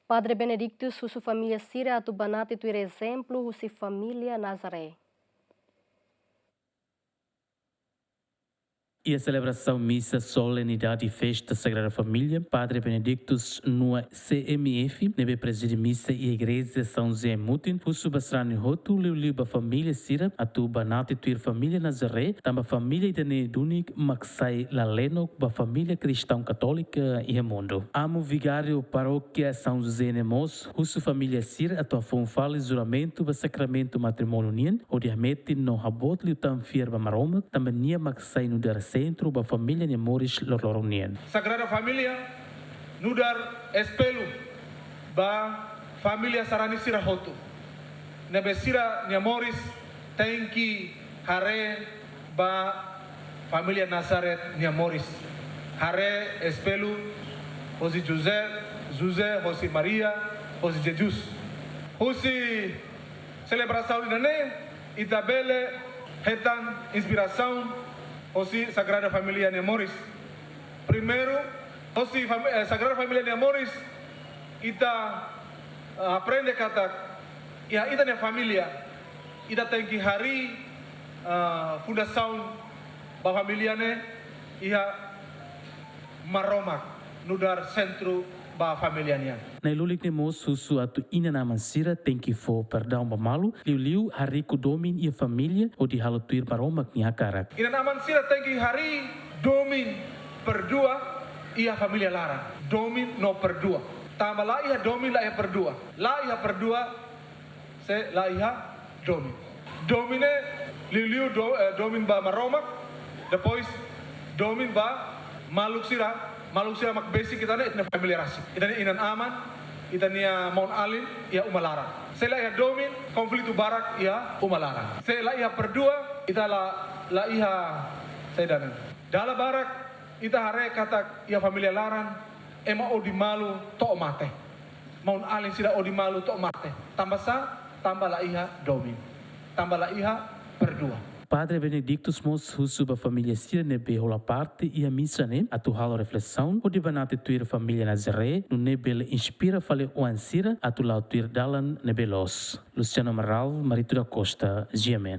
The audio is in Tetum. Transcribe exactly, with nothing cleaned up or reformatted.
Padre Benedictus husu família sira atu banati tuir ezemplu husi família Nazaré. Iha selebrasaun misa Solenidade Festa Sagrada Família, Padre Benedictus Nua C M F, ne'ebé prezide misa iha Igreja São José Mutin, husu ba sarani hotu, liuliu ba família sira, atu banati tuir família Nazaré, tanba família ida-ne'e duni mak sai lalenok ba família kristaun katólika iha mundu. Amu Vigáriu Parókia São José ne'e mós husu família sira atu hafoun fali juramentu ba sakramentu matrimóniu nian, hodi hametin no haboot liután fiar ba Maromak, tanba nia mak sai nu'udar sentru ba família nia moris loroloron nian. Sagrada Família nu'udar espellu ba família sarani sira hotu. Ne'ebé sira-nia moris tenke haree ba família Nazaré nia moris. Haree espellu hosi José, José hosi Maria, hosi Jesus. Husi selebrasaun ida-ne'e, ita bele hetan inspirasaun hosi Sagrada Família nia moris. Primeiru, hosi fami-, eh, Sagrada Família nia moris, ita, eh, aprende katak iha ita-nia família, ita tenke harii, eh, fundasaun ba família ne'e iha Maromak nu'udar sentru ba família nian. Nai Lulik ne'e mós husu atu inan-aman sira tenke fó perdaun ba malu, liuliu hariku domin iha família, hodi halo tuir Maromak nia hakarak. Inan-aman sira tenke harii domin, perdua iha família laran. Domin no perdua. Tanba la iha domin, la iha perdua. La iha perdua, se la iha domin. Domin ne'e liuliu do-, eh, domin ba Maromak, depois domin ba maluk sira, maluk sira mak besik ita-nia, ita-nia família rasik. Ita-nia inan-aman, ita-nia maun-alin iha uma laran. Se la iha domin, konflitu barak iha uma laran. Se la iha perdua, ita la, la iha saida ne'e. Dala barak ita haree katak iha família laran, ema odi malu to'o mate. Maun-alin sira odi malu to'o mate. Tanba sá? Tanba la iha domin. Tanba la iha perdua. Padre Benedictus mós husu ba família sira ne'ebé hola parte iha misa ne'e atu halo reflesaun hodi banati tuir família Nazaré, nune'e bele inspira fali oan sira atu la'o tuir dalan ne'ebé loos. Luciano Amaral, Marito da Costa, G M N.